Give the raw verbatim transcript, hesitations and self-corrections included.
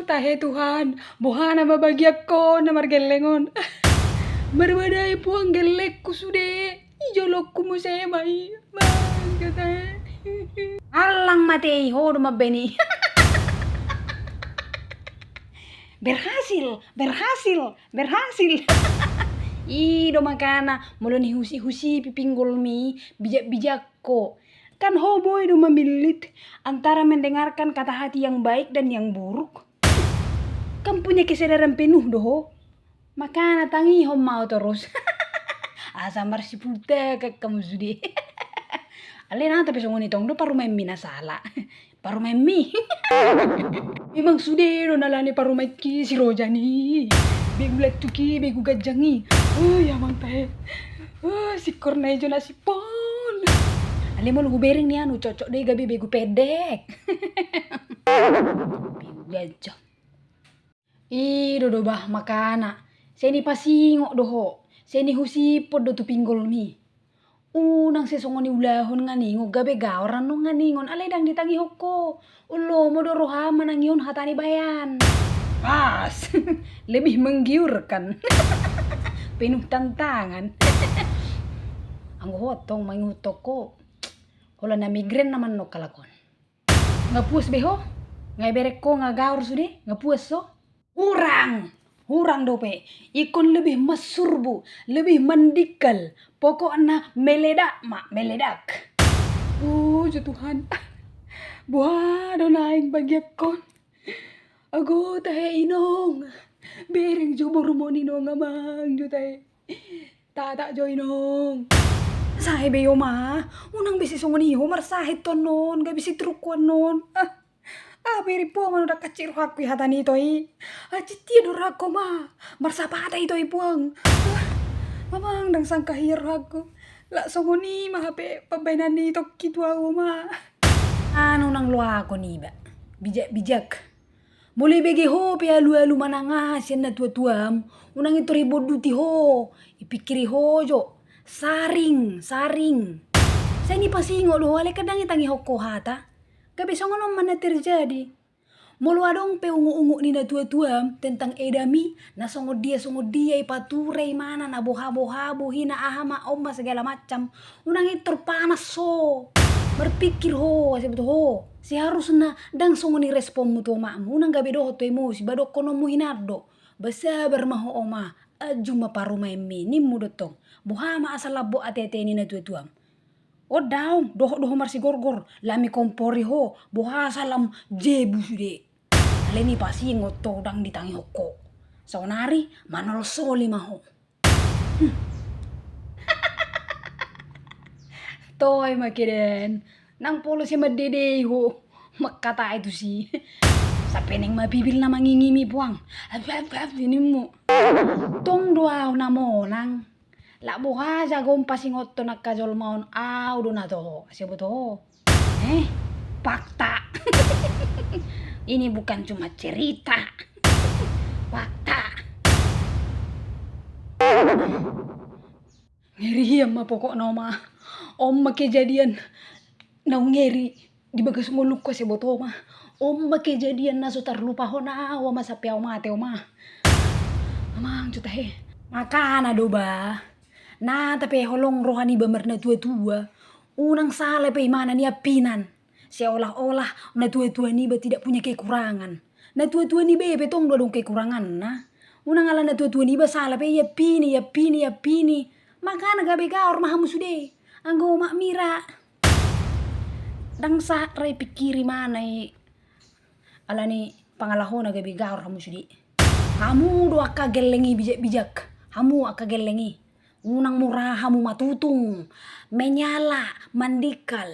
Tahe Tuhan, boha nama bagianku na margelleng on. Marbadai puang gellengku sude. I jolongku muse ma i. Bang, tahe. Allang mate i, ho do mambaen i. Berhasil, berhasil, berhasil. I do makana molo nihusi-husipi pinggolmi, bijak-bijak ho. Kan ho boi do mamillit antara mendengarkan kata hati yang baik dan yang buruk. Kan punya kesadaran penuh do ho. Makana tangihon ma ho torus. Asa marsipultakan hamu sude. Alai nang pe songon i tong do parumaenmi na sala. Parumaenmi. Memang sude do na alani parumaenki si Rojan i. Begu lantuk i, begu ganjang i. Oi, amang tahe. Oh, singkor na ijo na sipon. Alai molo hubereng ni anu, cocok do i gabe begu pendek. Begu ganjang. I do do bah makana. Sai nipasingot do ho. Sai nihusipon do tu pinggolmi. Unang sai songon i ulahon nganningon, gabe gaor annon nganningon, alai ndang ditangihon ho. Olomo do roham manangihon hata ni bahean. Pas. Lebih menggiurkan. Penuh tantangan. Anggo ho tong mangihuthon ho, holan na migrain nama annon halak on. Nga puas be ho? Nga ibereng ho nga gaor sude? Nga puas ho? Hurang! Hurang dope. Ingkon lebih masurbu, lebih mandingkal. Pokokna meledak ma, meledak. Oh, jo Tuhan. Boha do naeng bagianku on. Ago tahe inong. Bereng jo borumon inong, amang jo tahe. Tatak jo inong. Sahe be i oma. Unang be sai songon i ho, marsahit ho annon, gabe stroke ho annon. Ah. Aha pe ripo ma, ndang hansit rohangku i hata ni ito i. Hansit ia do rohangku oma. Marsapata ito i puang. Ah. Amang, ndang sangkahia rohangku. Lak songon i ma hape pambaenan ni itongki tu ahu oma. Anu, unang loakon iba. Bijak-bijak. Molo ibege ho pe alu-alu manang aha sian natuatuam, unang intor ibonduti ho, ipingkiri ho jo. Saring, saring. Sai nipasingot do ho, alai kan ndang itangihon ho hata. Gabe songon on ma na terjadi. Molo adong pe ungu-ungu ni natuatuam tentang edami, na songon dia, songon dia, ipature imana, na boha-boha, bohina, aha ma, on ma segala macam, unang intor panas ho. Marpingkir ho, asa iboto ho. Seharusna ndang songon i responmu tu omakmu, unang gabe dohot tu emosi, ba dohononmu hinan do. Ba sabar ma ho oma, anjung ma parumaenmi, nimmu do tong. Boha ma asa lambok ate-ate ni natuatuam. On daong, dohot do ho marsigorgor, lam i kompor i ho, boha asa lam jebu sude. Alai nipasingot ho, ndang ditangihon ho. Saonari manolsoli ma ho. Toe ma kedan, nang pola sai mandedei ho mangkatai tusi. Sampe naeng ma bibilna mangingimi puang. Ap, ap, ap, inimmu. Tong do ahu na monang. Lak boha jagom pasingothon angka jolma on, ahu do na toho, asa iboto ho. Eh, fakta. Ini bukan cuma cerita. Fakta. Ngeri hian ma pokokna oma. On ma kejadian naung ngeri di bagas ngolungku, asa iboto oma. On ma kejadian na so tarlupahon ahu oma sampe ahu mate oma. Amang jo tahe. Makana do ba, nang pe holong roha niba marnatuatua, unang sala pe imana niampinan. Seolah-olah natuatua niba tidak punya kekurangan. Natuatua niba i pe tong do adong kekuranganna. Unang ala natuatua niba sala pe iampini, iampini, iampini. Makana gabe gaor ma hamu sude. Anggo omakmi ra, ndang sahat ra ipingkiri imana i. Alani pangalahona gabe gaor hamu sude. Hamu do angka gelleng i bijak-bijak. Hamu angka gelleng i. Unang mura hamu matutung, menyala, mandingkal.